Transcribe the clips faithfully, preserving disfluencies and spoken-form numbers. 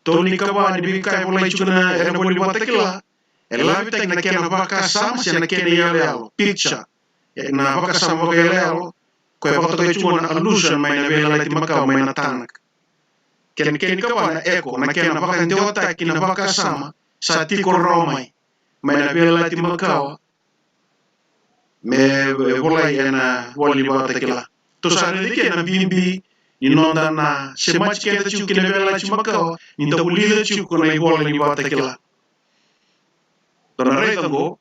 tolu ni kava ni veika e volai tiko na, ena ivola ni Vakatakila, e lavitaki na kena vakasama se na kena iyaloyalo, picture. E na vakasama vakayaloyalo, ko e vakatokai tiko na allusion mai na Veiyalayalati Makawa mai na Tanakh. Kena, kena ikava na echo, na kena vakadewataki na vakasama sa tiko rawa mai, mai na Veiyalayalati Makawa, me, e, volai ena ivola ni Vakatakila. Tou sa raica eke na bibi ni noda na semati keda tiko ki na Veiyalayalati Makawa, ni da vulica tiko na ivola ni Vakatakila. Tou na raica oqo,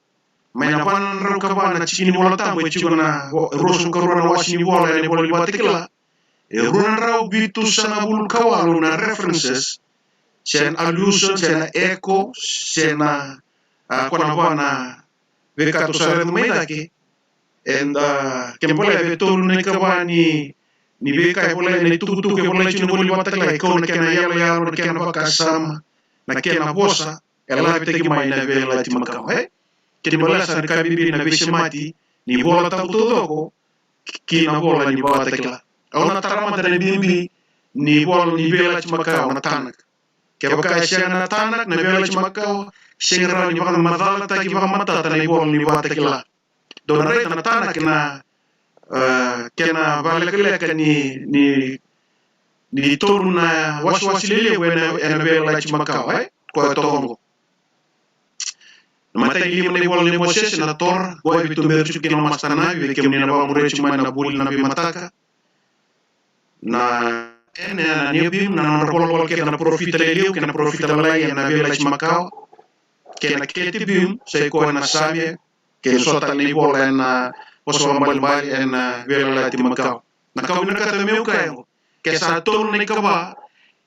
mai na va na drau ka va na tiki ni Vola Tabu, e tiko na vo-, ruasagavulu ka rua na wase ni vola ena ivola ni Vakatakila. E rua na drau vitusagavulu ka walu na references, se na allusion, se na echo, se na, a, ko na va na veika tou sa raica mai cake. And, a, kena ibalebale e tolu na ikava ni, ni veika e volai, na itukutuku e volai tiko ena ivola ni Vakatakila, e kau na kena iyaloyalo, na kena vakasama, na kena vosa, e lavitaki mai na Veiyalayalati Makawa, e? Kena ibalebale sa na ka bibi na veisemati ni Vola Tabu taucoko ki na ivola ni Vakatakila. Au na tara mada na bibi ni ivola ni Veiyalayalati Makawa na Tanakh. Kevaka e sega na Tanakh na Veiyalayalati Makawa, sega ni rawa ni vakamacalataki vakamatata na ivola ni Vakatakila. Dou na raica na Tanakh na, e, kena vakalekaleka ni, ni, ni tolu na wasewase lelevu ena, ena Veiyalayalati Makawa, e? Ko e toka oqo. Na imatai lima na ivola nei Mosese, na Torah, qo e veituberi tiko kina o Master Navi, vei kemuni na vakamuria tiko mai na vuli na veimataka. Na, ena, na Nevi'im, na nodra volavola kece na parofita lelevu kei na parofita lalai ena Veiyalayalati Makawa. Kei na Ketuvim, sa i koya na Same, kei na so tale na ivola ena Vosa Vakaibalebale ena Veiyalayalati Makawa. Na ka au vinakata meu kaya oqo, ke sa tolu na ikava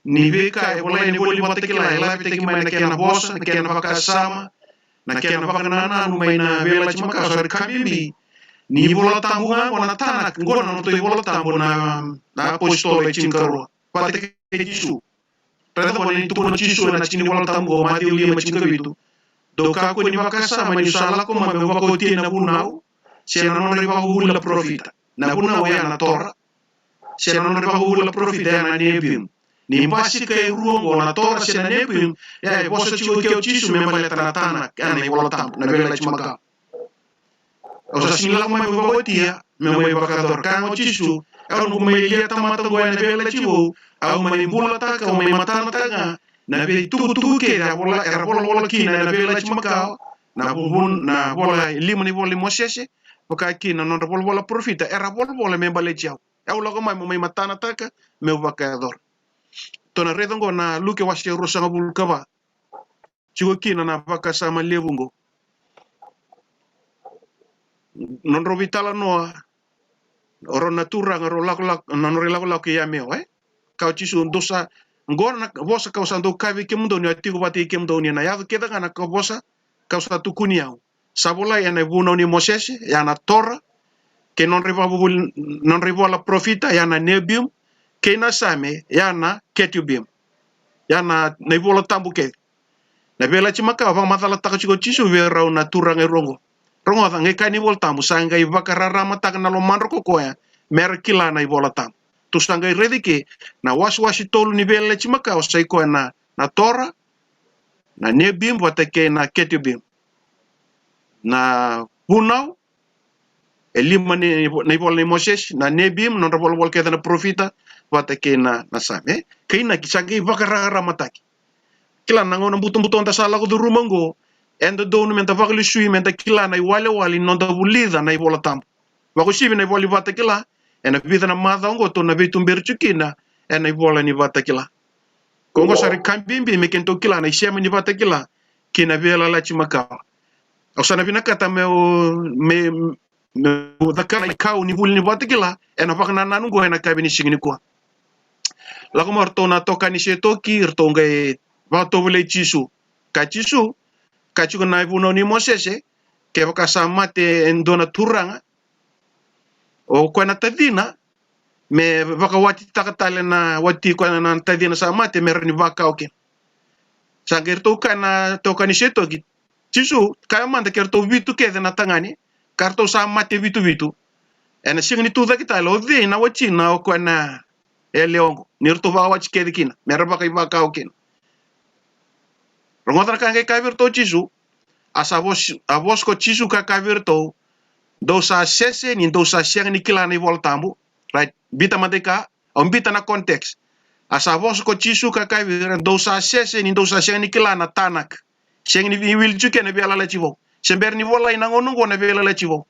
ni veika e volai ena ivola ni Vakatakila, e lavitaki mai na kena vosa, na kena vakasama, na kena vakanananu mai na Veiyalayalati Makawa, sa rui ka bibi ni iVola Tabu ga oqo na Tanakh, oqo na nodatou iVola Tabu na, na apositolo e tinikarua vata kei Jisu. Raica oqo ni tukuna o Jisu ena tiki ni Vola Tabu oqo, Maciu lima tinikavitu: Dou kakua ni vakasama niu sa lako mai meu vakaotia na vunau se na nodra ivakavuvuli na parofita. Na vunau oya na Torah, se na nodra ivakavuvuli na parofita ya na Nevi'im. Ni basika e rua oqo, na Torah se na Nevi'im, ya e vosa tiko eke o Jisu me baleta na Tanakh, ya na iVola Tabu, na Veiyalayalati Makawa. Au sa sega ni lako mai meu vakaotia, meu mai vakayacora. Kaya ga o Jisu, au noqu mai lia tamata oqo ena veiyalayalati vou, au mai bulataka, au mai matanataka ga na veitukutuku kece a vola, era volavola kina ena Veiyalayalati Makawa, na vuvun, na vola e lima na ivola i Mosese, vaka kina na nodra volavola parofita, era volavola me baleti au. Au lako mai meu mai matanataka, meu vakayacora. Tou na raica oqo na Luke wase ruasagavulu ka va. Tiko kina na vakasama levu oqo. Nodrau veitalanoa o rau na turaga, rau lakolako, na nodra ilakolako i Yameo, e? Kaya o Jisu, dou sa, oqo na vosa kau sa dau kaya vei kemudou niu a tiko vata kei kemudou, ni na yaco kece ga na ka vosa kau sa tukuni au. Sa volai ena ivunau nei Mosese, ya na Torah, kei nodra ivakavuvuli, nodra ivola parofita, ya na Nevi'im, kei na Same, ya na Ketuvim, ya na, na iVola Tabu kece. Na Veiyalayalati Makawa, vakamacalataka tiko o Jisu vei rau na turaga e rua oqo. Rogoca, qai kaya na iVola Tabu, sa qai vakararamataka na lomadra ko koya mera kila na iVola Tabu. Tou sa qai raica eke na wasewase tolu ni Veiyalayalati Makawa, sa i koya na, na Torah, na Nevi'im vata kei na Ketuvim. Na vunau e lima ni, na ivola nei Mosese, na Nevi'im, nodra volavola kece na parofita, vata kei na, na Same. Kei na, ki sa qai vakararamataki. Kila, na gauna butobuto da sa lako curuma oqo, e dodonu meda vakalesui, meda kila na iwalewale ni noda vulica na iVola Tabu. Vakauasivi na ivola ni Vakatakila, ena vica na macawa oqo tou na veituberi tiko kina ena ivola ni Vakatakila. Ko oqo sa rui ka bibi me kedatou kila na isema ni Vakatakila kei na Veiyalayalati Makawa. Au sa na vinakata meu, me, meu cakava na ikau ni vuli ni Vakatakila ena vakanananu oqo ena yakavi ni siga nikua. Lako mai o ratou na itokani Setoki, ratou qai vakatovolei Jisu. Kaya Jisu, kaya tiko na ivunau nei Mosese, kevaka sa mate e dua na turaga, o koya na tacina me vakawatitaka tale na wati, koya na tacina sa mate, me rawa ni vakau kina. Sa qai ratou kaya na itokani Setoki, Jisu, kaya mada ke ratou vitu kece na tagane, ka ratou sa mate vituvitu, ena siga ni tucake tale, o cei na watina o koya na yalewa oqo, ni ratou vakawati kece kina, me ra vakaivakau kina? Rogoca na ka qai kaya vei iratou o Jisu. A sa vosa, a vosa ko Jisu ka kaya vei iratou, dou sa sese ni dou sa sega ni kila na iVola Tabu. Right? Biuta mada i ka, au biuta na context. A sa vosa ko Jisu ka kaya vei ira, dou sa sese ni dou sa sega ni kila na Tanakh. Sega ni wili tiko kina na Veiyalayalati Vou. Se bera ni volai na gauna oqo na Veiyalayalati Vou.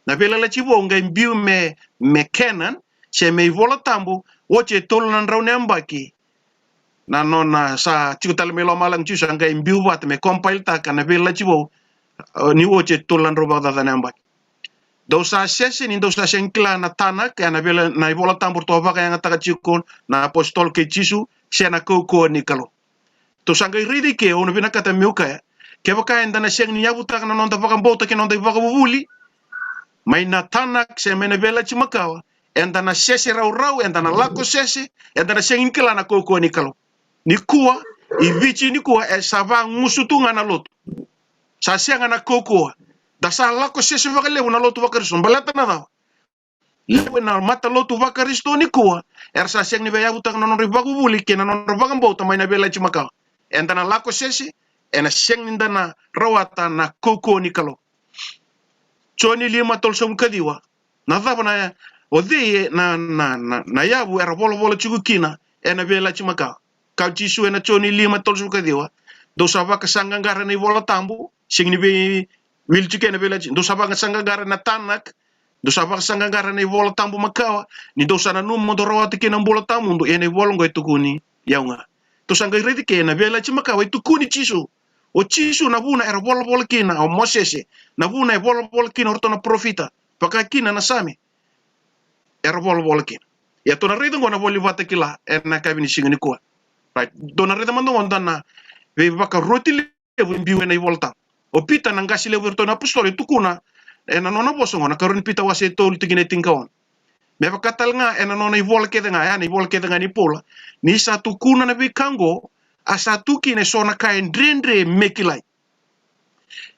Na Veiyalayalati Vou qai biu me, me canon, se me iVola Tabu, oti e tolu na drau na yabaki. Na nona sa tiko tale mai lomalagi Jisu, a qai biu vata me compile-taka na Veiyalayalati Vou, e, ni oti e tolu na drau vakacaca na yabaki. Dou sa sese ni dou sa sega ni kila na Tanakh, e na veila, na iVola Tabu ratou a vakayagataka tiko na apositolo kei Jisu, se na kaukauwa ni Kalou. Tou sa qai raica i ke, au na vinakata meu kaya, kevaka eda na sega ni yavutaka na noda vakabauta kei na noda ivakavuvuli mai na Tanakh se mai na Veiyalayalati Makawa, eda na sese raurau, eda na lako sese, eda na sega ni kila na kaukauwa ni Kalou. Nikua, i Viti nikua, e sa vagusu tu ga na lotu. Sa sega na kaukauwa. Da sa lako sese vakalevu na lotu vaKarisito. Baleta na cava? Levu na matalotu vaKarisito nikua era sa sega ni via yavutaka na nodra ivakavuvuli kei na nodra vakabauta mai na Veiyalayalati Makawa. Eda na lako sese, ena sega ni da na rawata na kaukauwa ni Kalou. Joni lima tolusagavulu ka ciwa. Na cava na, o cei na, na, na, na yavu era volavola tiko kina ena Veiyalayalati Makawa? Kaya o Jisu ena Joni lima tolusagavulu ka ciwa. Dou sa vakasaqaqara na iVola Tabu, sega ni via wili tiko ena Veiyalayalati. Dou sa vakasaqaqara na Tanakh, dou sa vakasaqaqara na iVola Tabu Makawa, ni dou sa nanuma mo dou rawata kina na bula tawamudu, ia na ivola oqo e tukuni au ga. Tou sa qai raica i ke na Veiyalayalati Makawa e tukuni Jisu. O Jisu na vuna era volavola kina o Mosese, na vuna e volavola kina o ratou na parofita, vaka kina na Same. Era volavola kina. Ia tou na raica oqo na iVola ni Vakatakila ena yakavi ni siga nikua. Right. Tou na raica mada oqo dua na veivakaroti levu e biu ena iVola Tabu. O Pita na qase levu iratou na apositolo e tukuna ena nona vosa oqo, na ikarua ni Pita wase e tolu tikina e tinikaono. Me vaka tale ga ena nona ivola kece ga, ya na ivola kece ga nei Paula. Ni sa tukuna na veika oqo, a sa tu kina eso na ka e dredre me kilai.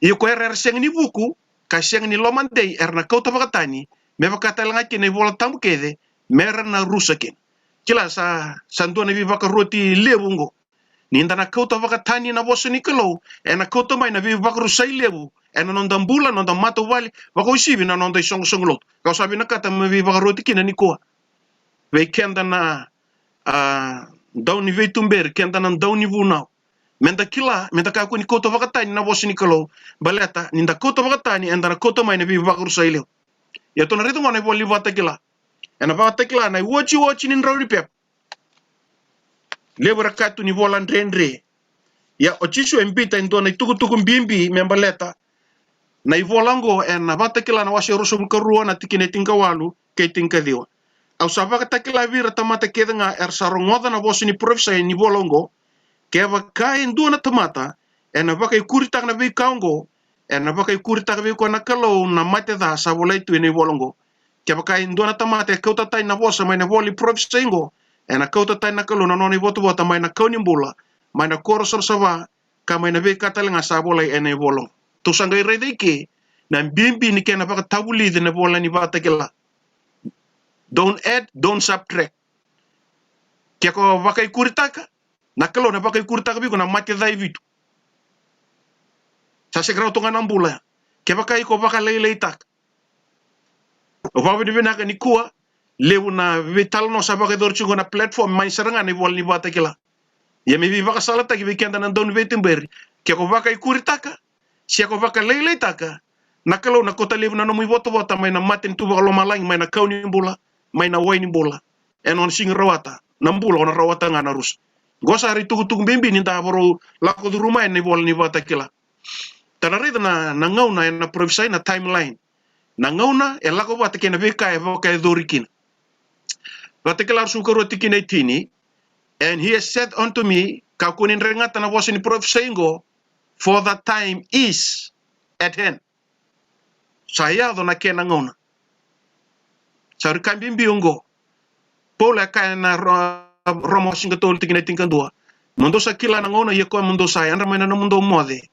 Ia ko ira era sega ni vuku, ka sega ni lomadei, era na kauta vakatani, me vaka tale ga kina na iVola Tabu kece, mera na rusa kina. Kila sa, sa dua na veivakaroti levu oqo. Ni da na kauta vakatani na vosa ni Kalou, ena kauta mai na veivakarusai levu ena noda bula, noda matavuvale, vakauasivi na noda isoqosoqo lotu. Kau sa vinakata me veivakaroti kina nikua vei keda na, a, dau ni veituberi, keda na dau ni vunau. Meda kila, meda kakua ni kauta vakatani na vosa ni Kalou, baleta ni da kauta vakatani, eda na kauta mai na veivakarusai levu. Ia tou na raica oqo na iVola ni Vakatakila. Ena Vakatakila na iotioti ni drau ni pepa. Levu era kaya tu ni vola dredre. Ia o Jisu e biuta e dua na itukutuku bibi me baleta na ivola oqo ena Vakatakila na wase ruasagavulu ka rua na tikina e tinikawalu kei tinikaciwa. Au sa vakatakila vei ira tamata kece ga era sa rogoca na vosa ni parofisai ni vola oqo. Kevaka e dua na tamata ena vakaikuritaka na veika oqo, ena vakaikuritaka vei koya na Kalou na mate ca sa volai tu ena ivola oqo. Kevaka e dua na tamata e kauta tani na vosa mai na ivola ni parofisai oqo, ena kauta tani na Kalou na nona ivotavota mai na kau ni bula, mai na koro savasava, ka mai na veika tale ga sa volai ena ivola oqo. Tou sa qai raica i ke na bibi ni kena vakatavulici na iVola ni Vakatakila. Don't add, don't subtract. Ke ko vakaikuritaka, na Kalou na vakaikuritaka vei iko na mate ca e vitu. Sa sega rawa tu ga na bula. Kevaka iko vakalailaitaka. Au vakavinavinaka nikua, levu na veitalanoa sa vakayacori tiko na platform mai sara ga na iVola ni Vakatakila. Ia me veivakasalataki vei keda na dau ni veituberi, ke ko vakaikuritaka se ko vakalailaitaka, na Kalou na kauta laivi na nomu ivotavota mai na matanitu vakalomalagi, mai na kau ni bula, mai na wai ni bula. Ena nona sega ni rawata na bula, o na rawata ga na rusa. Qo sa rui tukutuku bibi ni da vakarau lako curuma ena iVola ni Vakatakila. Da na raica na, na gauna ena parofisai, na timeline. Na gauna e lako vata kei na veika e vakayacori kina. Vakatakila ruasagavulu ka rua tikina e tini. And he has said unto me, kakua ni dregata na vosa ni parofisai oqo, for the time is at hand. Sa yaco na kena gauna. Sa rui ka bibi oqo. Paula e kaya na Ro-, Roma wase tinikatolu tikina e tinikadua. Mo dou sa kila na gauna, ia koya mo dou sa yadra mai na nomudou moce.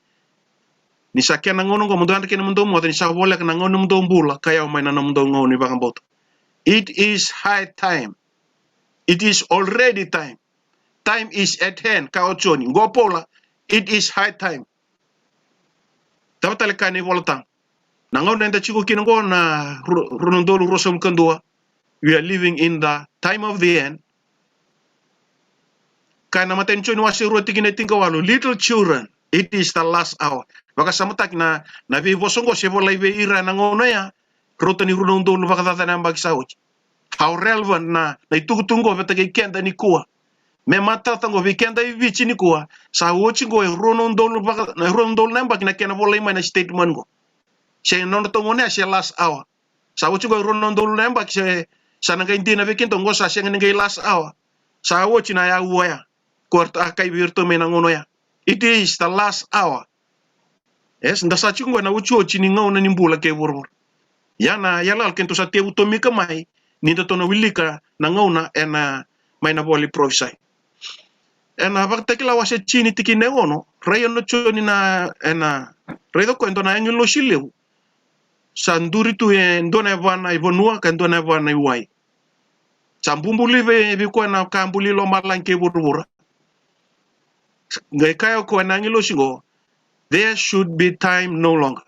Ni sa kena gauna oqo, mo dou yadra kei na nomudou moce, ni sa voleka na gauna ni nomudou bula, ka yawa mai na nomudou gauna ni vakabauta. It is high time. It is already time. Time is at hand, kaya o Joni. Qo Paula, It is high time. Cava tale kaya na iVolatabu? Na gauna eda tiko kina oqo na ru-, rua na udolu ruasagavulu ka dua. We are living in the time of the end. Kaya na imatai ni Joni wase rua tikina e tinikawalu, little children, it is the last hour. Vakasamataki na, na veivosa oqo se volai vei ira ena gauna oya, rauta ni rua na udolu vakacaca na yabaki sa oti. How relevant na, na itukutuku oqo vata kei keda nikua. Me matata oqo vei keda e Viti nikua, sa oti oqo e rua na udolu vaka, na rua na udolu na yabaki na kena volai mai na statement oqo. Se na nodratou gauna oya se last hour. Sa oti oqo e rua na udolu na yabaki se, sa na qai dina vei keda oqo sa sega ni qai last hour. Sa oti na aua oya. Ko ratou a kaya vei iratou mai na gauna oya. It is the last hour. Yes, da sa tiko oqo ena otioti ni gauna ni bula kei vuravura. Ia na, ia lala keitou sa tevu tomika mai, ni datou na wilika na gauna ena, mai na ivola ni parofisai. Ena Vakatakila wase tini tikina e ono, rai o Joni na, ena, raica o koya e dua na agilosi levu. Sa duri tu e dua na yavana i vanua, ka dua na yavana i wai. Sa bubului vei, vei koya na ka buli lomalagi kei vuravura. Qai kaya o koya na agilosi oqo, there should be time no longer.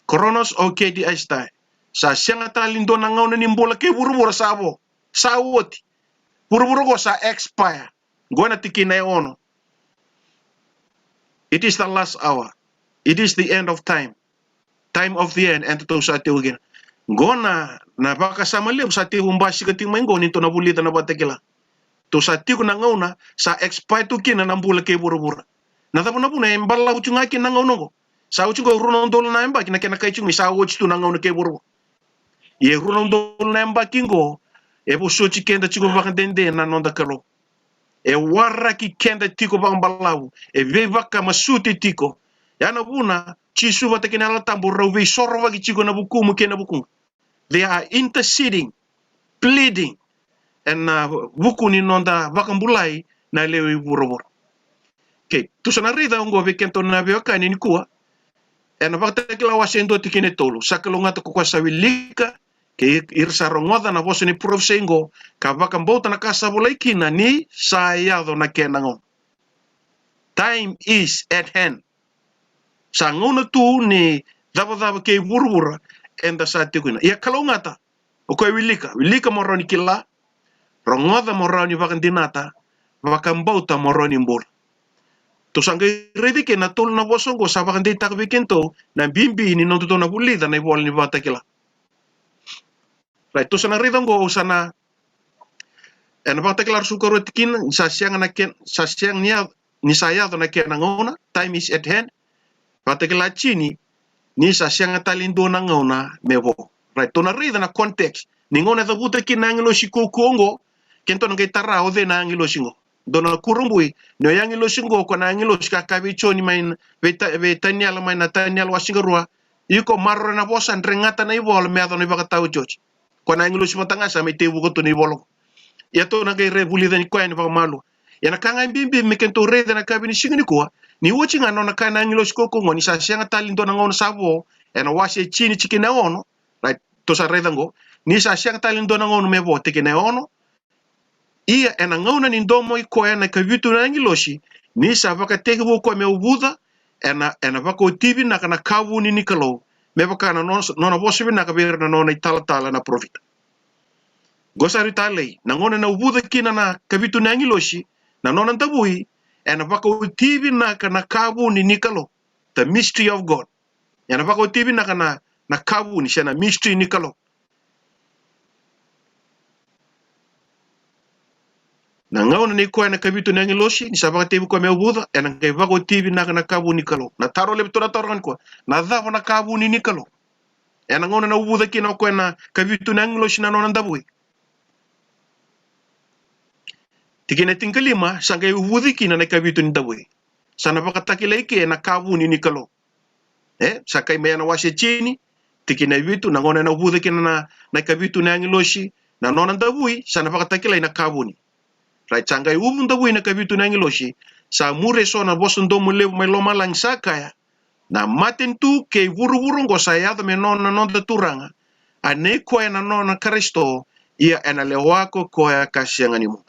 Chronos ou kei di aistai. Sa sega tale ni dua na gauna ni bula kei vuravura sa vo. Sa oti. Vuravura oqo sa expire. Oqo na tikina e ono. It is the last hour. It is the end of time. Time of the end, eda tou sa tiko kina. Oqo na, na vakasama levu sa tevu basika tiko mai oqo ni tou na vulica na Vakatakila. Tou sa tiko na gauna, sa expire tu kina na bula kei vuravura. Na cava na vuna e balavu tu ga kina na gauna oqo. Sa oti oqo e rua na udolu na yabaki, na kena kai tiko mai sa oti tu na gauna kei vuravura. Ia e rua na udolu na yabaki oqo, e vosoti keda tiko vakadede na noda Kalou. E waraki keda tiko vakabalavu, e veivakamasuti tiko. Ia na vuna, Jisu vata kei na Yalo Tabu rau veisorovaki tiko na vukumu kei na vukuqu. They are interceding, pleading, ena, uh, vuku ni noda vakabulai na lewe i vuravura. Okay, tou sa na raica oqo vei kedatou na veiwekani nikua. Ena Vakatakila wase dua tikina e tolu. Sa kalougata ko koya sa wilika, kei ira sa rogoca na vosa ni parofisai oqo, ka vakabauta na ka sa volai kina ni sa yaco na kena gauna. Time is at hand. Sa gauna tu ni cavacava kei vuravura eda sa tiko kina. Ia kalougata, o koya wilika, wilika mo rawa ni kila, rogoca mo rawa ni vakadinata, vakabauta mo rawa ni bula. Tou sa qai raica kina na tolu na vosa oqo sa vakadeitaka vei kedatou na bibi ni nodatou na vulica na ivola ni Vakatakila. Right, tou sa na raica oqo, au sa na, ena Vakatakila ruasagavulu ka rua tikina, ni sa sega na ken-, sa sega ni ya-, ni sa yaco na kena gauna, time is at hand. Vakatakila tini, ni sa sega tale ni dua na gauna me vo. Right, tou na raica na context. Ni gauna e cavuta kina na agilosi kaukaua oqo, kedatou na qai tara o cei na agilosi oqo. Dua na kurabui, ni o agilosi oqo, ko na agilosi ka kaya vei Joni mai na, vei Ta-, vei Taniela mai na Taniela wase karua. Iko maroroya na vosa, dregata na ivola me yaco na ivakataotioti. Ko na agilosi vata ga sa mai tevuka tu na ivola oqo. Ia tou na qai rai vulica ni koya ni vakamalua. Ia na ka ga e bibi me kedatou raica na yakavi ni siga nikua, ni oti ga na nona kaya na agilosi kaukaua oqo ni sa sega tale ni dua na gauna sa vo, ena wase tini tikina e ono, right, tou sa raica oqo, ni sa sega tale ni dua na gauna me vo, tikina e ono, ia ena gauna ni domo i koya na ikavitu na agilosi, ni sa vakatekivu o koya me uvuca, ena, ena vakaoti vinaka na ka vuni ni Kalou, me vaka na nona, nona vosa vinaka vei ira na nona italatala na parofita. Qo sa rui talei, na gauna ena uvuca kina na ikavitu na agilosi na nona davui, ena vakaoti vinaka na ka vuni ni Kalou, the mystery of God. Ena vakaoti vinaka na, na ka vuni se na mystery ni Kalou. Na gauna nei koya na ikavitu na agilosi, ni sa vakatekivu koya me uvuca, ena qai vakaoti vinaka na ka vuni ni Kalou. Na taro levu tou na taroga nikua, na cava na ka vuni ni Kalou? Ena gauna na uvuca kina o koya na ikavitu na agilosi na nona davui. Tikina tinikalima, sa qai uvuci kina na ikavitu ni davui. Sa na vakatakilai ke na ka vuni ni Kalou. E, sa qai mai ena wase tini, tikina e vitu, na gauna ena uvuca kina na, na ikavitu na agilosi na nona davui, sa na vakatakilai na ka vuni. Right, sa qai uvu davui na ikavitu na agilosi, sa muri eso na vosa domo levu mai lomalagi sa kaya, na matanitu kei vuravura oqo sa yaco me nona na noda Turaga, a nei koya na nona Karisito, ia ena lewa ko koya ka sega ni mudu.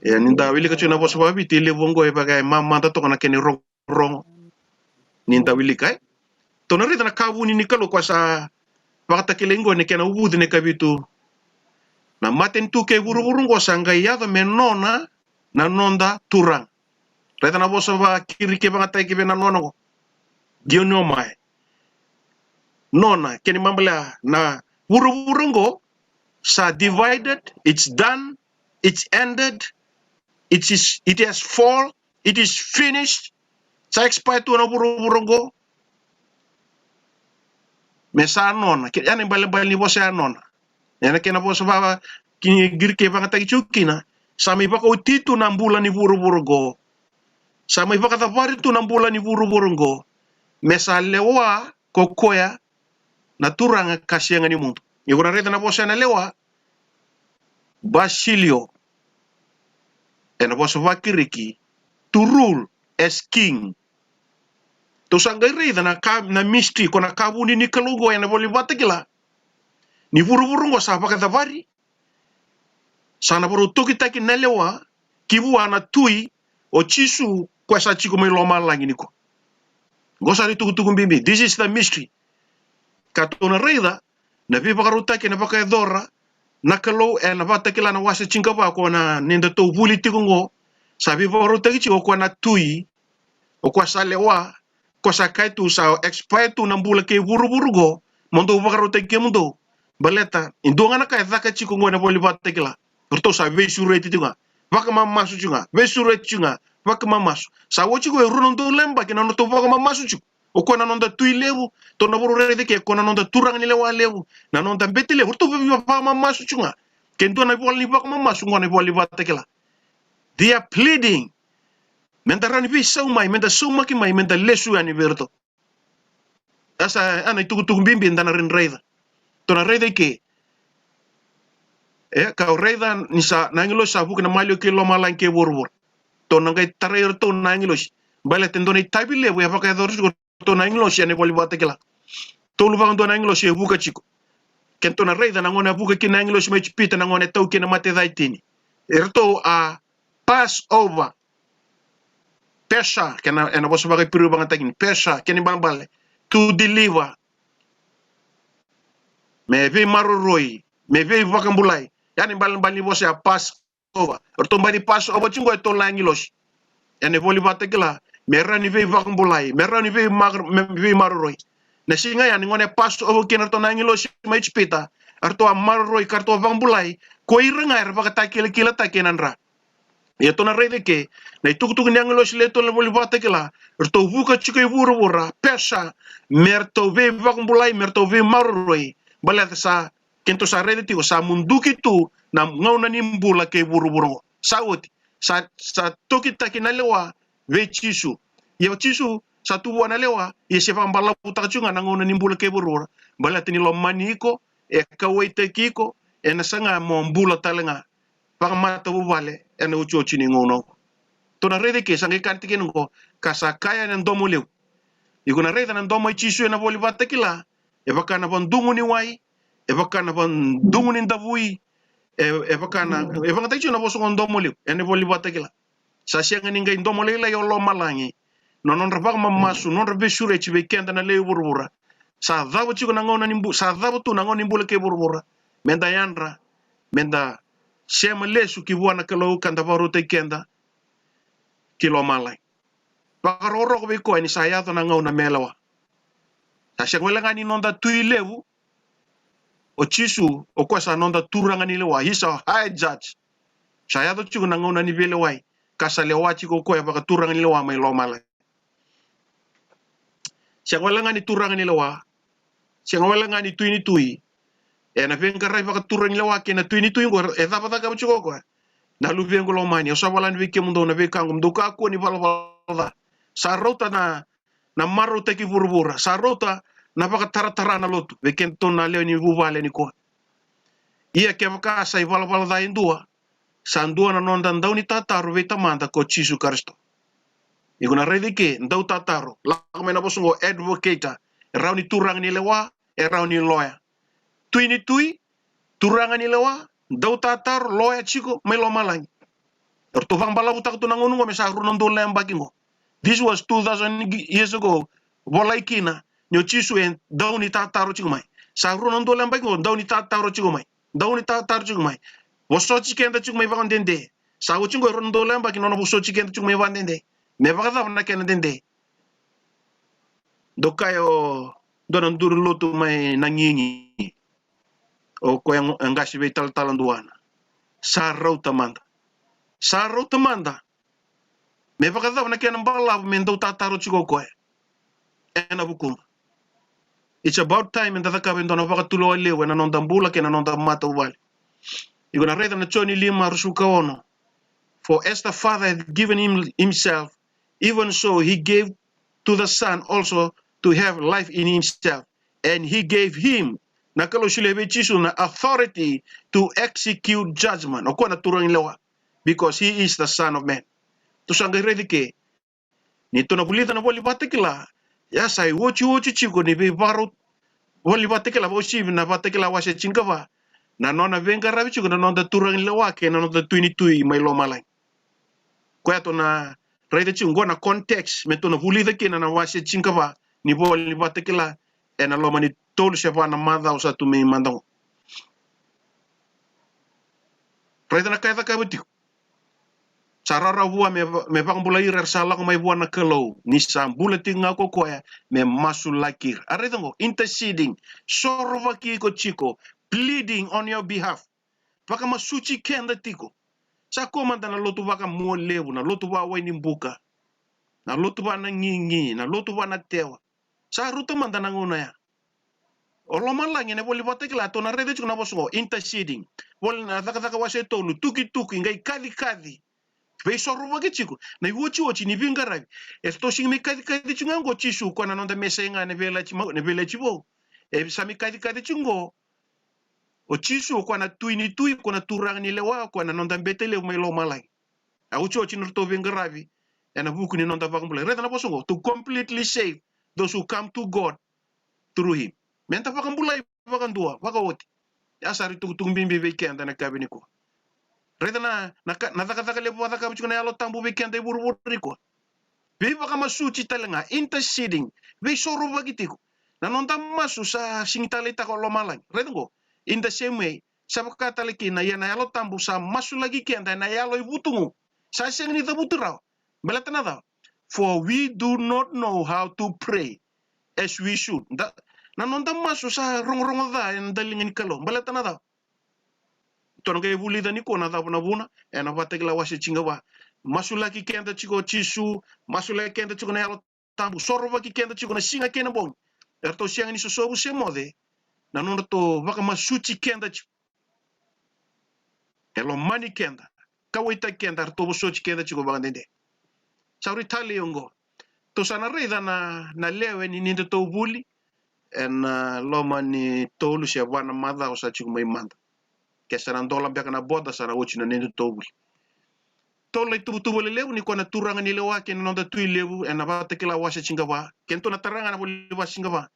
E, ni da wilika tiko na vosa vakaviti, e levu oqo e vaka e mamada toka na kena irogorogo. Ni da wilika, e. Tou na raica na ka vuni ni Kalou ko sa vakatakilai oqo ena kena uvuci na ikavitu. Na matanitu kei vuravura oqo sa qai yaco me nona na noda Turaga. Raica na vosa vakaKirisi e vakayagataki vei na nona oqo. Geonomai. Nona, kena ibalebale na vuravura oqo sa divided, it's done, it's ended, it is, it has fall, it is finished. Sa expire tu na vuravura oqo. Me sa nona, ke, ya na ibalebale ni vosa ya nona. Ena kena vosa vakaKirisi e vakayagataki tiko kina, sa mai vakaoti tu na bula ni vuravura oqo. Sa mai vakacavari tu na bula ni vuravura oqo. Me sa lewa ko koya na Turaga ka sega ni mudu. Ni ko na raica na vosa ya na lewa, basilio. Ena vosa vakaKirisi, to rule as king. Tou sa qai raica na ka, na mystery, ko na ka vuni ni Kalou oqo ena iVola Vakatakila. Ni vuravura oqo sa vakacavari, sa na vakarautaki na lewa ki vua na Tui o Jisu, koya sa tiko mai lomalagi nikua. Oqo sa na itukutuku bibi. This is the mystery. Ka tou na raica na veivakarautaki ena vakayacora na Kalou ena Vakatakila na wase tinikava, ko na, ni da tou vuli tiko oqo, sa veivakarautaki tiko o koya na Tui, o koya sa lewa, ko sa kaya tu sa expire tu na bula kei vuravura oqo, mo dou vakarautaki kemudou. Baleta e dua ga na ka e caka tiko oqo ena iVola Vakatakila. Ratou sa veisureti tiko ga, vakamamasu tiko ga, veisureti tiko ga, vakamamasu. Sa oti oqo e rua na udolu na yabaki na nodratou vakamamasu tiko. O koya na noda Tui levu, tou na vakaraica ke, o koya na noda Turaga ni lewa levu, na noda bete levu, ratou vei, vakamamasu tiko ga. Ke dua na ivola ni vakamamasu oqo na iVola Vakatakila. They are pleading. Meda rawa ni veisau mai, meda saumaki mai, meda lesu yani vei iratou. Ia sa, ya na itukutuku bibi eda na raica. Tou na raica i ke. E, kau raica ni sa, na agilosi sa vuki na maliwa kei lomalagi kei vuravura. Tou na qai tarai iratou na agilosi. Baleta e dua na itavi levu e vakayacora tiko o iratou na agilosi ena iVola Vakatakila. Tolu vakadua na agilosi e vuka tiko. Ke tou na raica na gauna e vuka kina na agilosi mai Ijipita, na gauna e tau kina na mate ca e tini. Iratou a Passover. Pesha, kena, ena vosa vakaIperiu vakayagataki ni Pesha, kena ibalebale, to deliver. Me veimaroroi, me veivakabulai. Ya na ibalebale ni vosa ya Passover. O ratou baci Passover tiko oqo e tolu na agilosi ena iVola Vakatakila. Me rawa ni veivakabulai, me rawa ni veima-, me veimaroroi. Na siga ya ni gauna e Passover kina o iratou na agilosi mai Ijipita, o ratou a maroroi ka ratou a vakabulai ko ira ga era vakatakilakilataki ena dra. Ia tou na raica i ke na itukutuku ni agilosi lewe tolu ena iVola Vakatakila, eratou vuka tiko i vuravura, Pesha, me ratou veivakabulai, me ratou veimaroroi. Baleta sa, ke tou sa raica tiko, sa muduki tu na gauna ni bula kei vuravura oqo. Sa oti, sa, sa tokitaki na lewa vei Jisu. Ia o Jisu sa tu vua na lewa, ia se vakabalavutaka tiko ga na gauna ni bula kei vuravura. Baleta ni lomani iko, e kauwaitaki iko, ena saga mo bula tale ga vakamatavuvale ena iotioti ni gauna oqo. Tou na raica i ke, sa qai kaya tiko kina oqo, ka sa kaya ena domo levu. Iko na raica na domo i Jisu ena iVola Vakatakila, e vaka na vadugu ni wai, e vaka na vadugu ni davui, e, e vaka na, e vakayagataki tiko na vosa oqo domo levu ena iVola Vakatakila. Sa sega ni qai domo lailai o lomalagi. Na nodra vakamamasu, nodra veisureti vei keda na lewe i vuravura. Sa cava tiko na gauna ni bu-, sa cava tu na gauna ni bula kei vuravura. Meda yadra, meda sema lesu ki vua na Kalou ka da vakarautaki keda ki lomalagi. Vakarokoroko vei koya ni sa yaco na gauna me lewa. Sa sega wale ga ni noda Tui levu, o Jisu, o koya sa noda Turaga ni lewa, he's our high judge. Sa yaco tiko na gauna ni veilewai, ka sa lewa tiko o koya vakaturaga ni lewa mai lomalagi. Sega wale ga ni Turaga ni lewa, sega wale ga ni Tui ni tui. Ena veiqaravi vakaturaga ni lewa kei na Tui ni tui oqo, e cava cakava tiko o koya? Na luvequ lomani, au sa vola yani vei kemudou na veika oqo, mo dou kakua ni valavala ca. Sa rauta na na marautaki vuravura, sa rauta na vakataratara na lotu vei kedatou na lewe ni vuvale nikua. Ia kevaka sa ivalavala ca e dua, sa dua na noda dau ni tataro vei Tamada ko Jisu Karisito. Iko na raica i ke, dau tataro, lako mai na vosa oqo advocate, e rawa ni turaga ni lewa, e rawa ni loya. Tui ni tui, turaga ni lewa, dau tataro, loya tiko mai lomalagi. Eratou vakabalavutaka tu na gauna qo me sa rua na udolu na yabaki qo. This was two thousand years ago. Volai kina ni o Jisu e dau ni tataro tiko mai. Sa rua na udolu na yabaki qo, dau ni tataro tiko mai. Dau ni tataro tiko mai. Vosoti keda tiko mai vakadede. Sa oti qo e rua na udolu na yabaki nona vosoti keda tiko mai vakadede. Me vakacava na kena dede? Dou kaya o dua na duru lotu mai na gigi. O koya e qase veitalatala duana. Sa rauta mada. Sa rauta mada. Me vakacava na kena balavu me dau tataro tiko o koya ena vukuna? It's about time eda cakava e dua na vakatulewa levu ena noda bula kei na noda matavuvale. Iko na raica na Joni lima, ruasagavulu ka ono. For as the Father hath given him himself, even so he gave to the Son also to have life in himself. And he gave him, na Kalou solia vei Jisu na authority to execute judgment. O koya na turaga ni lewa, because he is the Son of Man. Tou sa qai raica ke, ni tou na vulica na iVola Vakatakila, ia sa iotioti tiko ni veivakarau, iVola Vakatakila, vakauasivi na Vakatakila wase tinikava, na nona veiqaravi tiko na noda turaga ni lewa kei na noda Tui ni Tui mai lomalagi. Koya tou na raica tiko qo na context me tou na vulica kina na wase tinikava ni iVola Vakatakila ena loma ni tolu se va na macawa sa tu mai mada qo. Raica na ka e cakava tiko. Sa rawarawa vua me, me vakabulai ira era sa lako mai vua na Kalou, ni sa bula tiko ga ko koya me masulaki ira. A raica qo, interceding, sorovaki iko tiko, pleading on your behalf. Vakamasuti keda tiko. Sa kua mada na lotu vakamualevu, na lotu vakawainibuka, na lotu vakanagigi, na lotu vakanatewa. Sa rauta mada na gauna ya. O lomalagi ena iVola Vakatakila tou na raica tiko na vosa qo, interceding. Vola na Cakacaka wase tolu, tukituki, qai kacikaci. Veisorovaki tiko. Na iotioti ni veiqaravi. E tou sega ni mai kacikaci tiko ga qo o Jisu, koya na noda Mesaia ga ena Veiyalayalati Mau, ena Veiyalayalati Vou. E sa mai kacikaci tiko qo o Jisu, o koya na Tui ni Tui, o koya na Turaga ni lewa, o koya na noda bete levu mai lomalagi. A iotioti ni ratou veiqaravi ena vuku ni noda vakabulai. Raica na vosa qo, to completely save those who come to God through him. Meda vakabulai vakadua, vakaoti. Ia sa rui tukutuku bibi vei keda ena yakavi nikua. Raica na, na ka, na cakacaka levu vakacakava tiko na Yalo Tabu vei keda e vuravura nikua. Veivakamasuti tale ga, interceding, veisorovaki tiko. Na noda masu sa sega ni taleitaka o lomalagi. Raica qo, in the same way, sa vaka tale kina, ia na Yalo Tabu sa masulaki keda ena yalo e vutugu. Sa sega ni cavuti rawa. Baleta na cava? For we do not know how to pray as we should. Da, na noda masu sa rogorogo ca ena daliga ni Kalou. Baleta na cava? Tou na qai vulica nikua na cava na vuna, ena Vakatakila wase tinikava. Masulaki keda tiko o Jisu, masulaki keda tiko na Yalo Tabu, sorovaki keda tiko na siga kei na bogi. Eratou sega ni sosovu se moce na nodratou vakamasuti keda tiko. E lomani keda, kauwaitaki keda, eratou vosoti keda tiko vakadede. Sa rui talei oqo. Tou sa na raica na, na lewe ni nodatou vuli ena, ah, loma ni tolu se va na macawa sa tiko mai mada. Ke sa na dola beka na boda, sa na oti na nodatou vuli. Tolu na ituvatuva lelevu ni koya na Turaga ni lewa kei na noda Tui levu ena Vakatakila wase tinikava. Kedatou na tara ga na vuli wase tinikava.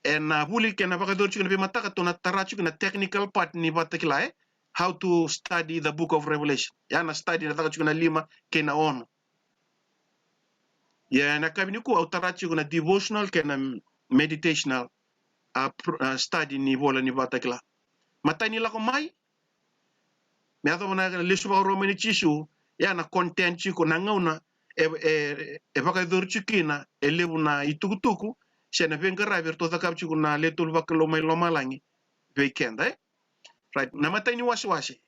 Ena vuli kei na vakayacori tiko na veimataka, tou na tara tiko na technical part ni Vakatakila, e? How to study the book of Revelation. Ia na study na caka tiko na lima kei na ono. Ia ena yakavi nikua au tara tiko na devotional kei na meditational, a, pr-, a, study ni vola ni Vakatakila. Matai ni lako mai, me yacova na lesu vakarua mai nei Jisu, ia na content tiko na gauna e, e, e vakayacori tiko kina e levu na itukutuku se na veiqaravi eratou cakava tiko na le tolu vakalou mai lomalagi vei keda, e? Right, na imatai ni wasewase,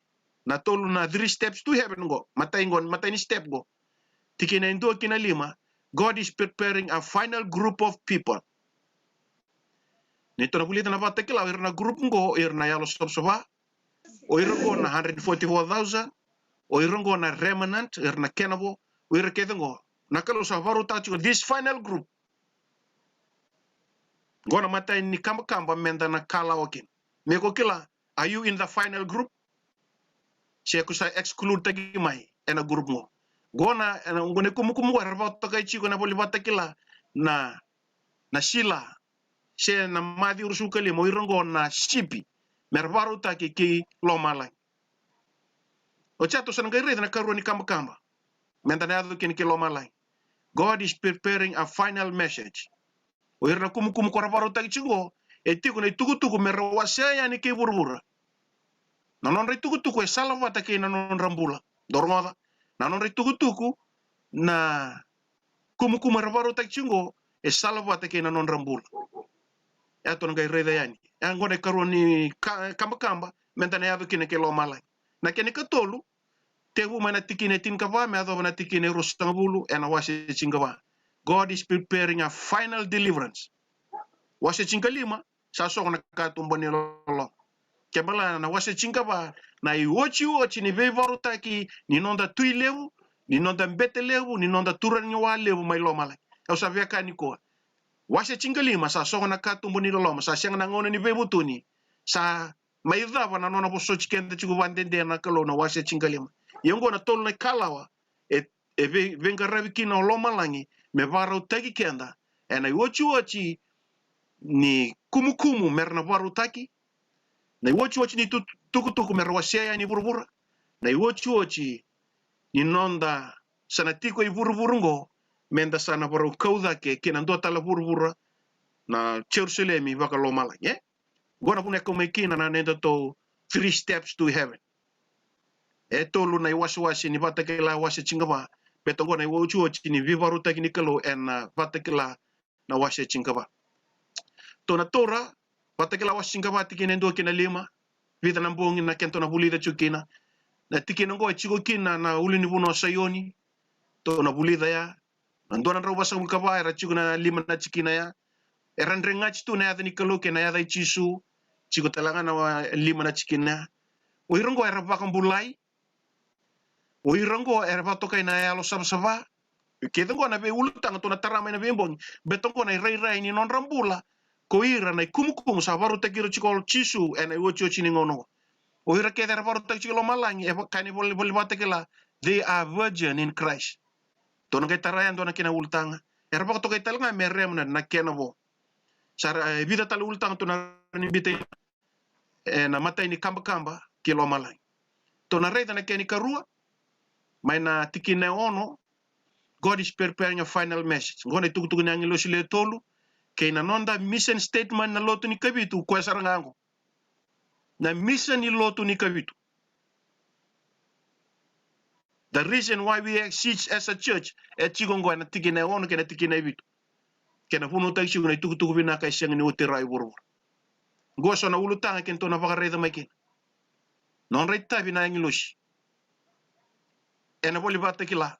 na tolu na three steps to heaven qo, matai qo, matai ni step qo. Tikina e dua ki na lima, God is preparing a final group of people. Ni tou na vulica na Vakatakila, o ira na group qo, o ira na yalosavasava, o ira qo na hundred forty-four thousand, o ira qo na remnant, o ira na kena vo, o ira kece qo. Na Kalou sa vakarautaka tiko this final group. Qo na imatai ni kabakaba meda na kalawa kina. Me ko kila, are you in the final group? Se ko sa exclude taki mai ena group qo. Qo na, ena, qo na ikumukumu qo era vakatokai tiko ena vola ni Vakatakila na, na sila se na Maciu ruasagavulu ka lima, o ira qo na sipi, mera vakarautaki ki lomalagi. Oti ya tou sa na qai raica na ikarua ni kabakaba me da na yaco kina ki lomalagi. God is preparing a final message. O ira na kumukumu ko ra vakarautaki tiko qo, e tiko na itukutuku me ra wasea yani kei vuravura. Na nodra itukutuku e salavata kei na nodra bula. Dou rogoca, na nodra itukutuku na kumukumu era vakarautaki tiko qo e salavata kei na nodra bula. E tou na qai raica yani. E qo na ikarua ni ka-, kabakaba me da na yaco kina ki lomalagi. Na kena ikatolu, tekivu mai na tikina e tinikava me yacova na tikina e ruasagavulu ena wase tinikava. God is preparing a final deliverance. Wase tinikalima, sa soko na katuba ni loloma. Kena ibalebale na wase tinikava, na iotioti ni veivakarautaki ni noda Tui levu, ni noda bete levu, ni noda turaganiwa levu mai lomalagi. Au sa via kaya nikua, wase tinikalima sa soko na katuba ni loloma, sa sega na gauna ni veivutuni, sa mai cava na nona vosoti keda tiko vakadede na Kalou na wase tinikalima. Ia oqo na tolu na ikalawa e, e vei-, veiqaravi kina o lomalagi me vakarautaki keda ena iotioti ni kumukumu me ra na vakarautaki, na iotioti ni tu-, tukutuku me ra wasea yani vuravura, na iotioti ni noda sa na tiko i vuravura oqo, me da sa na vakarau kau cake ki na dua tale vuravura, na Jerusalemi vakalomalagi, e? Oqo na vuna e kau mai kina na nodatou three steps to heaven. E tolu na iwasewase ni Vakatakila wase tinikava, baleta oqo na iotioti ni veivakarautaki ni Kalou ena Vakatakila na wase tinikava. Tou na taura Vakatakila wase tinikava, tikina e dua ki na lima. Vica na bogi na kedatou na vulica tiko kina. Na tikina oqo e tiko kina na ulunivanua o Saioni. Tou na vulica ya. Na dua na drau vasagavulu ka va era tiko na lima na tikina ya. Era dregati tu na yaca ni Kalou kei na yaca i Jisu. Tiko tale ga na wa-, lima na tikina ya. O ira oqo era vakabulai. O ira oqo era vakatokai na yalo savasava. Kece oqo na veiulutaga tou na tara mai na veibogi. Baleta oqo na irairai ni nodra bula ko ira na ikumukumu sa vakarautaki ira tiko o Jisu ena iotioti ni gauna oqo. O ira kece era vakarautaki tiko i lomalagi, e va-, kaya na ivola, ivola Vakatakila, they are virgin in Christ. Tou na qai tara e dua na kena ulutaga. Era vakatokai tale ga me remnant na kena vo. Sa ra, e vica tale ulutaga tou na rawa ni biuta ena imatai ni kabakaba ki lomalagi. Tou na raica na kena ikarua mai na tikina e ono. God is preparing a final message. Oqo na itukutuku ni agilosi le tolu kei na noda mission statement na lotu ni Kavitu, koya sara ga oqo. Na mission ni lotu ni Kavitu. The reason why we exist as a church, e tiko oqo ena tikina e ono kei na tikina e vitu. Kena vunautaki tiko na itukutuku vinaka e sega ni oti rawa i vuravura. Oqo so na ulutaga kedatou na vakaraica mai kina. Nodra itavi na agilosi ena ivola Vakatakila.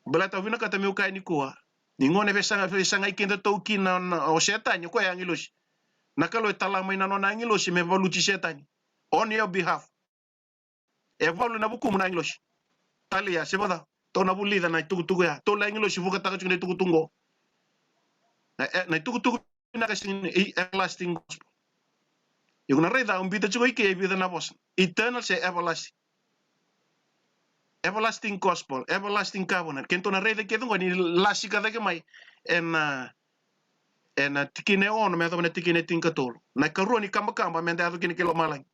Baleta au vinakata meu kaya nikua, ni gauna e veisaga-, veisagai kedatou kina na, o Setani, o koya e agilosi. Na Kalou e tala mai na nona agilosi me valuti Setani on your behalf. E valu na vukumu na agilosi. Talia, se vacava, tou na vulica na itukutuku ya. Tolu na agilosi vukataka tiko na itukutuku oqo. Na, e, na itukutuku vinaka sega ni, e, everlasting gospel. Iko na raica, au biuta tiko i ke e vica na vosa. Eternal se everlasting. Everlasting gospel, everlasting covenant. Kedatou na raica kece oqo ni lasika cake mai ena, ena tikina e ono me yacova na tikina e tinikatolu. Na ikarua ni kabakaba me da yaco kina ki lomalagi.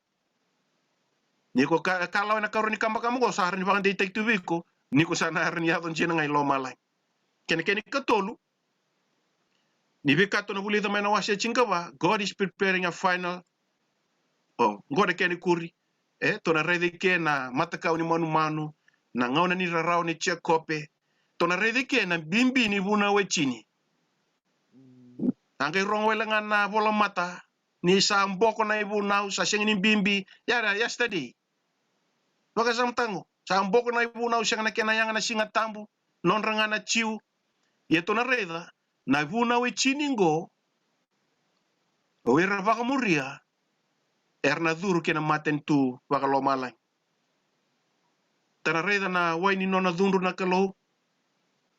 Ni ko ka-, kalawa ena ikarua ni kabakaba oqo, sa rawa ni vakadeitaki tu vei iko ni ko sa na rawa ni yaco dina ga i lomalagi. Kena, kena ikatolu ni veika tou na vulica mai na wase tinikava, God is preparing a final. O, oqo na kena ikuri. E, tou na raica i ke na matakau ni manumanu, na gauna ni rarawa nei Jekope. Tou na raica i ke na bibi ni vunau e tini. A qai rogo wale ga na volamata ni sa boko na ivunau, sa sega ni bibi. Ia, yesterday. Vakasamataka qo, sa boko na ivunau, sega na kena yaga na Siga Tabu, nodra ga na Jiu. Ia tou na raica na vunau e tini qo, o ira vakamuria era na curu ki na matanitu vakalomalagi. Da na raica na wai ni nona cudru na Kalou.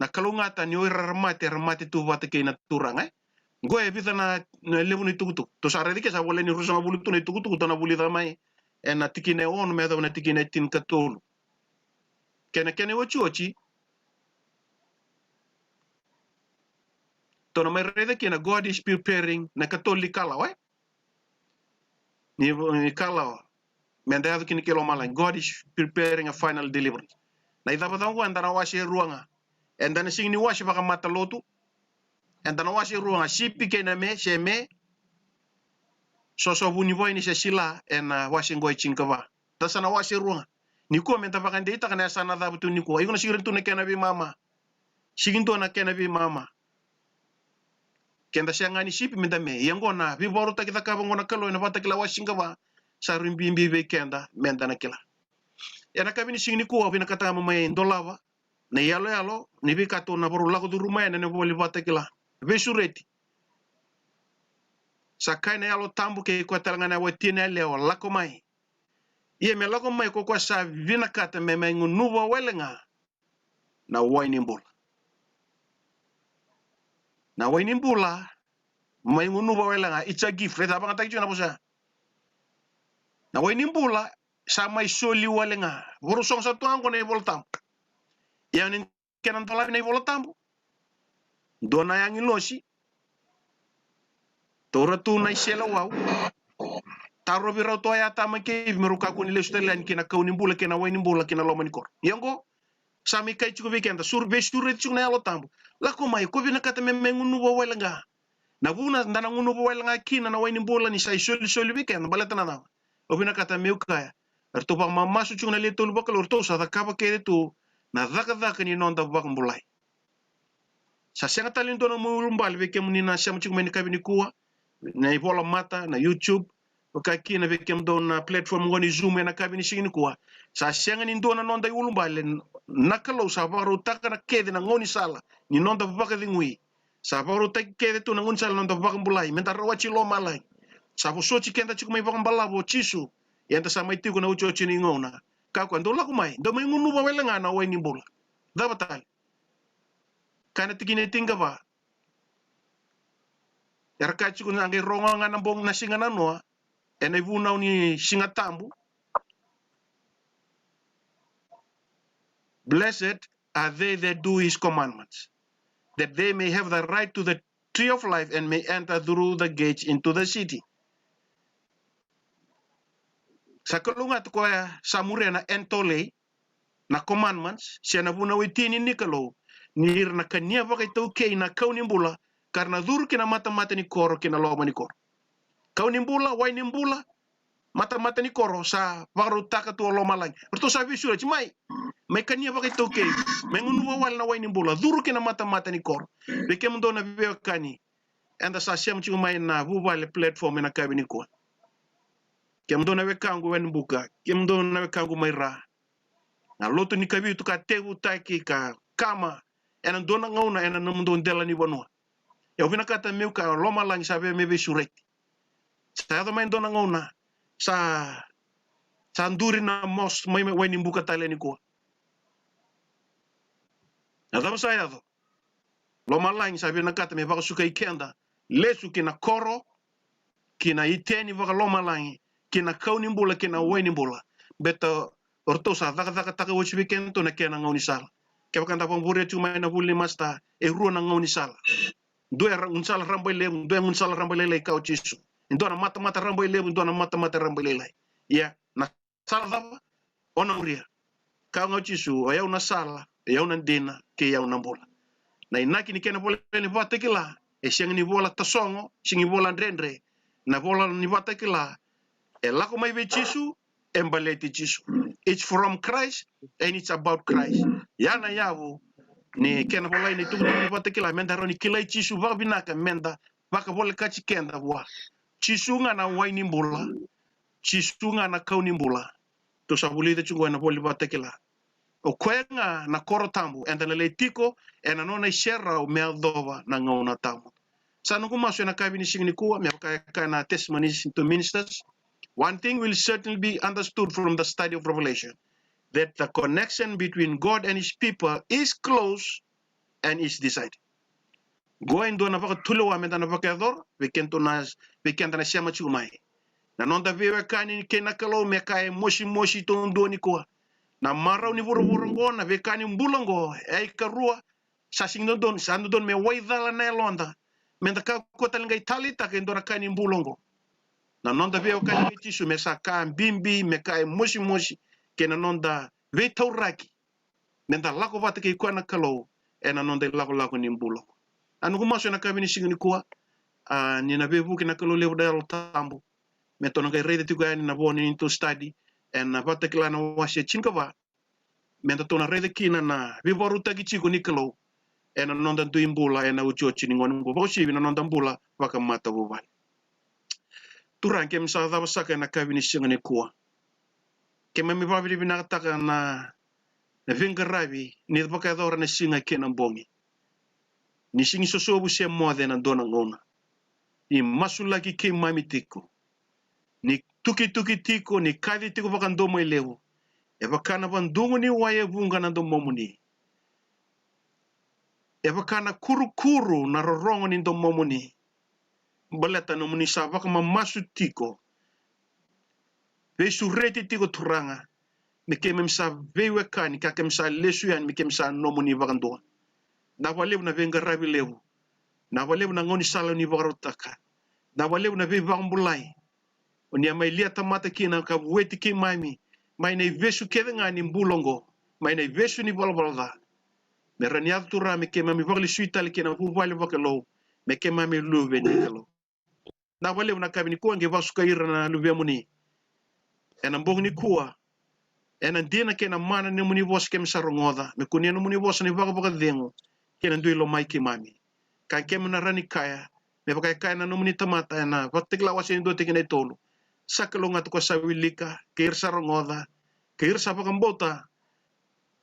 Na kalougata ni o ira era mate, era mate tu vata kei na Turaga, e? Qo e vica na, na levu ni tukutuku. Tou sa raica ke sa voleka ni ruasagavulu tu na itukutuku tou na vulica mai ena tikina e ono me yacova na tikina e tinikatolu. Kena, kena iotioti, tou na mai raica kina God is preparing na ikatolu ni kalawa, e? Ni, ni kalawa. me da yaco kina ki lomalagi. God is preparing a final deliverance. Na icavacava oqo eda na wase e rua ga. Eda na sega ni wase vakamatalotu. Eda na wase e rua ga, sipi kei na me, se me. Soso vunivaini se sila, ena wase oqo e tinikava. Da sa na wase e rua ga. Nikua me da vakadeitaka na yasana cava tu nikua. Iko na sega ni rawa tu na kena veimama. Sega ni dua na kena veimama. Keda sega ni sipi me da me. Ia oqo na veivakarautaki cakava oqo na Kalou ena Vakatakila wase tinikava. Sa rui bibi vei keda me da na kila. Ena yakavi ni siga nikua, au vinakata ga meu mai dolava na iyaloyalo ni veika tou na vakarau lako curuma yani ena ivola ni Vakatakila. Veisureti. Sa kaya na Yalo Tabu kei koya tale ga na watina yalewa, lako mai. Ia me lako mai ko koya sa vinakata me mai gunuva wale ga na wai ni bula. Na wai ni bula, mai gunuva wale ga, it's a gift. Raica, a vakayagataki tiko na vosa. Na wai ni bula, sa mai soli wale ga. Vakarau sogo sara tu ga oqo na iVola Tabu. Ia ni kena dolavi na iVola Tabu. Dua na agilosi. Taura tu na iseleiwau. Tarovi rau tu o Atama kei Ivi me rau kakua ni lesu tale yani ki na kau ni bula, ki na wai ni bula, ki na loma ni koro. Ia oqo, sa mai kaya tiko vei keda, sur-, veisureti tiko na Yalo Tabu. Lako mai, ko vinakata me mai gunuva wale ga. Na vuna da na gunuva wale ga kina na wai ni bula ni sa isolisoli vei keda, baleta na cava? Au vinakata meu kaya, eratou vakamamasu tiko na le tolu vakalou, eratou sa cakava kece tu na cakacaka ni noda vakabulai. Sa sega tale ni dua na nomu iulubale vei kemuni na sema tiko mai na yakavi nikua, na ivola mata, na YouTube, vaka kina vei kemudou na platform oqo ni Zoom ena yakavi ni siga nikua. Sa sega ni dua na noda iulubale, na Kalou sa vakarautaka na kece na gaunisala ni noda vakacegui. Sa vakarautaki kece tu na gaunisala ni noda vakabulai, me da rawati lomalagi. Sa vosoti keda tiko mai vakabalavu o Jisu, ia eda sa mai tiko na otioti ni gauna. Kakua, dou lako mai, dou mai gunuva wale ga na wai ni bula. Cava tale? Kaya na tikina e tinikava. Era kaya tiko na qai rogo ga na bogi, na siga nanoa, ena ivunau ni Siga Tabu. Blessed are they that do his commandments, that they may have the right to the tree of life and may enter through the gates into the city. Sa kalougata koya sa muria na entolei, na commandments, se na vunau e tini ni Kalou, ni ra na kania vakaitaukei na kau ni bula, ka ra na curu ki na matamata ni koro ki na loma ni koro. Kau ni bula, wai ni bula, matamata ni koro, sa vakarautaka tu o lomalagi. Ratou sa veisureti mai, mai kania vakaitaukei, mai gunuva wale na wai ni bula, curu ki na matamata ni koro. Vei kemudou na veiwekani, eda sa sema tiko mai na vuvale platform ena yakavi nikua. Kemudou na wekaqu Wenibuka, kemudou na wekaqu mai Ra. Na lotu ni Kavitu ka tevutaki ka kama ena dua na gauna ena nomudou dela ni vanua. Au vinakata meu kaya, lomalagi sa via mai veisureti. Sa yaco mai dua na gauna sa, sa duri na mos mai, mai Wenibuka tale nikua. Na cava sa yaco? Lomalagi sa vinakata me vakasukai keda lesu ki na koro, ki na iteni vakalomalagi, ki na kau ni bula, ki na wai ni bula. Baleta o ratou sa cakacakataka oti vei kedatou na kena gaunisala. Kevaka da vakamuria tiko mai na vuli ni Masita, e rua na gaunisala. Dua e ra-, gaunisala rabailevu, dua e gaunisala rabailailai, ka o Jisu. E dua na matamata rabailevu, dua na matamata rabailailai. Ia, na sala cava o na muria? Kaya ga o Jisu, o yau na sala, o yau na dina, kei yau na bula. Na inaki ni kena ivola ni Vakatakila, e sega ni vola tasogo, sega ni vola dredre. Na ivola ni Vakatakila, e lako mai vei Jisu, e baleti Jisu. It's from Christ and it's about Christ. Ya na yavu ni kena ivola ni tukutuku ni Vakatakila, me da rawa ni kilai Jisu vakavinaka, me da vakavolekati keda vua. Jisu ga na wai ni bula. Jisu ga na kau ni bula. Tou sa vulica tiko ena ivola ni Vakatakila. O koya ga na koro tabu, eda na lai tiko ena nona iserau me yacova na gauna tabu. Sa noqu masu ena yakavi ni siga nikua, me vaka e kaya na Testimonies to Ministers. One thing will certainly be understood from the study of Revelation, that the connection between God and his people is close and is decided. Qo e dua na vakatulewa me da na vakayacora vei keda na, vei keda na sema tiko mai. Na noda veiwekani kei na Kalou, me kaya e mosimosi taudua nikua. Na marau ni vuravura qo, na veika ni bula qo, e ikarua, sa sega ni dodonu, sa dodonu me waicala na yaloda. Me da kakua tale qai taleitaka e dua na ka ni bula qo. Na noda veiwekani kei Jisu me sa ka bibi, me ka e mosimosi, kei na noda veitauraki me da lako vata kei koya na Kalou ena noda ilakolako ni bula. A noqu masu ena yakavi ni siga nikua, a, ni na veivuke na Kalou levu na Yalo Tabu, me tou na qai raica tiko yani na vo ni neitou study ena Vakatakila na wase e tinikava, me da tou na raica kina na veivakarautaki tiko ni Kalou ena noda dui bula ena iotioti ni gauna oqo, vakauasivi na noda bula vakamatavuvale. Turaga, keimami sa cava saka ena yakavi ni siga nikua. Keimami vakavinavinakataka na, na veiqaravi ni vakayacora na siga kei na bogi. Ni sega ni sosovu se moce ena dua na gauna. Ni masulaki keimami tiko. Ni tukituki tiko, ni kaci tiko vakadomoilevu. E vaka na vadugu ni wai e vuqa na domomuni. E vaka na kurukuru na rorogo ni domomuni. Baleta nomuni sa vakamamasu tiko, veisureti tiko, Turaga, me keimami sa veiwekani, ka keimami sa lesu yani, me keimami sa nomuni vakadua. Vinaka vakalevu na veiqaravi levu. Vinaka vakalevu na gaunisala ni vakarautaka. Vinaka vakalevu na veivakabulai o ni a mai lia tamata kina ka vueti keimami mai na ivesu kece ga ni bula oqo, mai na ivesu ni valavala ca. Me rawa ni yaco, Turaga, me keimami vakalesui tale ki na vuvale vakalou, me keimami luve ni Kalou. Vinaka vakalevu na yakavi nikua, qai vakasukai ira na luvemuni ena bogi nikua. Ena dina kei na mana ni nomuni vosa keimami sa rogoca, me kunei na nomuni vosa na ivakavakacegu kei na dui lomai keimami. Ka keimami na rawa ni kaya, me vaka e kaya na nomuni tamata ena Vakatakila wase e dua tikina e tolu: Sa kalougata ko sa wilika, kei ira sa rogoca, kei ira sa vakabauta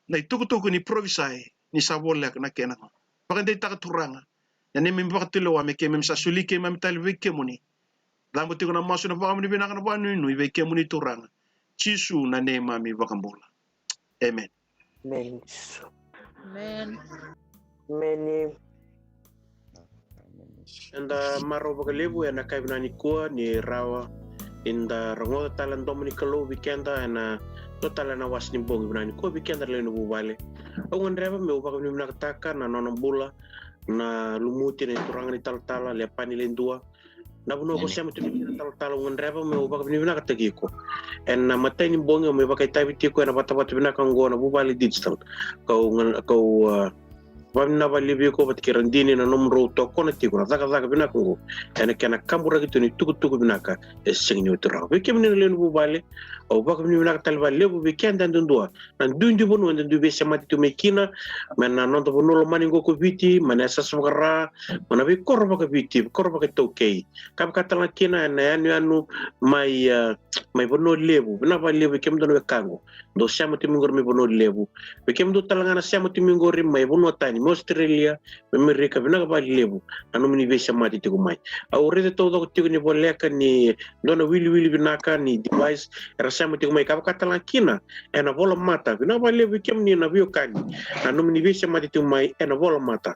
na itukutuku ni parofisai, ni sa voleka na kena gauna. Vakadeitaka, Turaga, na neimami vakatulewa, me keimami sa soli keimami tale vei kemuni. Cabo tiko na masu, na vakavinavinaka, na vakanuinui vei kemuni, Turaga Jisu, na neimami iVakabula. Emeni. Emeni, Jisu. Emeni. Emeni. Eda marau vakalevu ena yakavi vinaka nikua ni rawa ni da rogoca tale na domo ni Kalou vei keda ena dua tale na wase ni bogi vinaka nikua vei keda na lewe ni vuvale. Au gadreva meu vakavinavinakataka na nona bula na lumuti na ituraga ni talatala, Lepani Ledua. Na vanua ko sema tu mai kina na talatala, au gadreva meu vakavinavinakataki iko. Ena imatai ni bogi au mai vakaitavi tiko ena vatavata vinaka oqo na Vuvale Digital. Kau ga-, kau, a, vakavinavinaka vakalevu vei iko vata kei Radini na nomudrau tokona tiko na cakacaka vinaka oqo ena kena kaburaki tu ni tukutuku vinaka e sega ni oti rawa. Vei kemuni na lewe ni vuvale, au vakavinavinaka tale vakalevu vei keda yadudua na duidui vanua eda dui veisemati tu mai kina, mai na noda vanua lomani oqo ko Viti, mai na yasayasa vaka-Ra, mai na veikoro vaka-Viti, veikoro vakaitaukei. Ka vaka tale ga kina ena yanuyanu mai, a, mai Vanua Levu. Vinaka vakalevu vei kemudou na wekaqu dou sema tu mai qori mai Vanua Levu. Vei kemudou tale ga na sema tu mai qori mai vanua tani, mai Australia, mai Amerika, vinaka vakalevu na nomuni veisemati tiko mai. Au raica taucoko tiko ni voleka ni dua na wiliwili vinaka ni device era sema tiko mai, ka vaka tale ga kina ena volamata. Vinaka vakalevu vei kemuni na veiwekani na nomuni veisemati tiko mai ena volamata.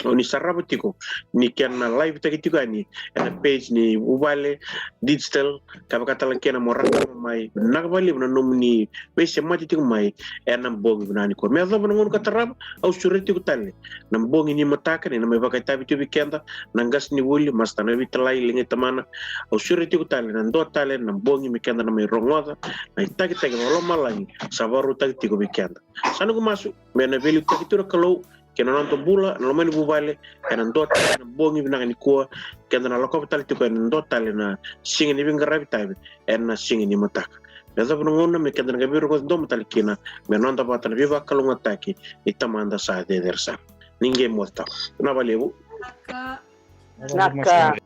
O ni sarava tiko ni kena live-taki tiko yani ena page ni Vuvale Digital, ka vaka tale ga kina mo raica mai. Vinaka vakalevu na nomuni veisemati tiko mai ena bogi vinaka nikua. Me yacova na gauna ka tarava, au sureti tiko tale na bogi ni mataka ni na mai vakaitavi tiko vei keda na qasenivuli, Master Navitalai Leqaitamana. Au sureti tiko tale na dua tale na bogi me keda na mai rogoca na itakitaki vakalomalagi sa vakarautaki tiko vei keda. Sa noqu masu me na veiliutaki tu na Kalou kei na noda bula na loma ni vuvale ena dua tale na bogi vinaka nikua, keda na lakova tale tiko ena dua tale na siga ni veiqaravi tavi ena siga ni mataka. Me yacova na gauna me keda na qai veirogoci domo tale kina, me noda vata na veivakalougatataki ni Tamada sa cecere sara. Ni qai moce tale. Vinaka vakalevu. Vinaka. Vinaka.